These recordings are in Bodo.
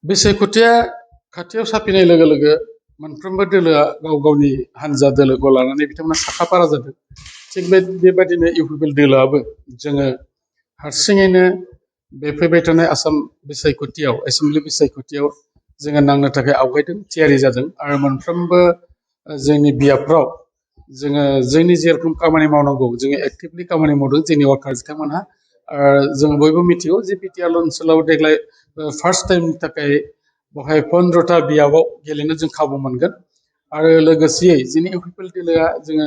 बिसायख'थिया खाथियाव साफैनाय लोगो लोगो मोनफ्रोमबो दोलोआ गाव गावनि हानजा दोलोखौ लानानै बिथांमोना साखाफारा जादों। थिग बेबादिनो इउपिपिएल दोलोआबो जोङो हारसिङैनो बे फैबाय थानाय आसाम बिसायख'थियाव एसेमब्लि बिसायख'थियाव जोङो नांनो थाखाय आवगायदों, थियारि जादों आरो मोनफ्रोमबो जोंनि बियाबफ्राव जोङो जोंनि जेरखम खामानि मावनांगौ जोङो एक्टिभलि खामानि मावदों जोंनि वार्कार बिथांमोनहा। जों बयबो मिथिगौ जे बिटिआर ओनसोलाव देग्लाय फार्स्ट टाइमनि थाखाय बेवहाय 15टा बियाबाव गेलेनो जों खाबु मोनगोन आरो लोगोसेयै जोंनि इउपिपिएल दोलोआ जोङो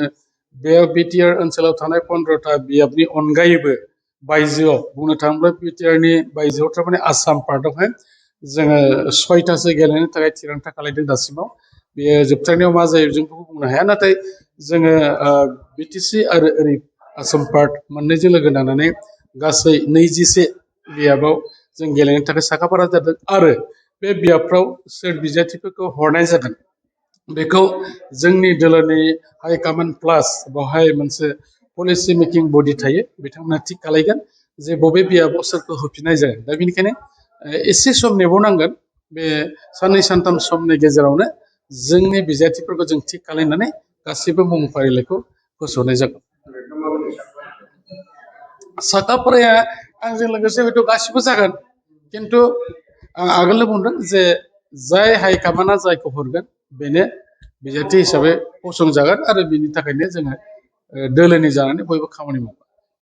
बे बिटिआर ओनसोलाव थानाय 15टा बियाबनि अनगायैबो बायजोआव बुंनो थाङोब्ला बिटिआरनि बायजोआव थारमाने आसाम पार्टआवहाय जोङो 6टासो गेलेनो थाखाय थिरांथा खालायदों दासिमाव। बेयो जोबथारनायाव मा जायो जों बेखौ बुंनो हाया, नाथाय जोङो बिटिसि आरो ओरै आसाम पार्ट मोननैजों लोगो नांनानै गासै 21 बियाबाव जों गेलेनो थाखाय साखाफारा जादों आरो बे बियाबफ्राव सोर बिजाथिफोरखौ हरनाय जागोन बेखौ जोंनि दोलोनि हाइकमान्ड प्लास बेवहाय मोनसे पलिसि मेकिं बडि थायो, बिथांमोना थिग खालायगोन जे बबे बियाबाव सोरखौ होफिननाय जागोन। दा बेनिखायनो एसे सम नेबावनांगोन, बे साननै सानथाम समनि गेजेरावनो जोंनि बिजाथिफोरखौ जों थिग खालायनानै गासैबो मुं फारिलाइखौ फोसावनाय जागोन। साखाफाराया आंजों लोगोसे हयथ' गासिबो जागोन, खिन्थु आं आगोलनो बुंदों जे जाय हाइकमान्डआ जायखौ हरगोन बेनो बिजाथि हिसाबै फसंजागोन आरो बिनि थाखायनो जोङो दोलोनि जानानै बयबो खामानि मावगोन।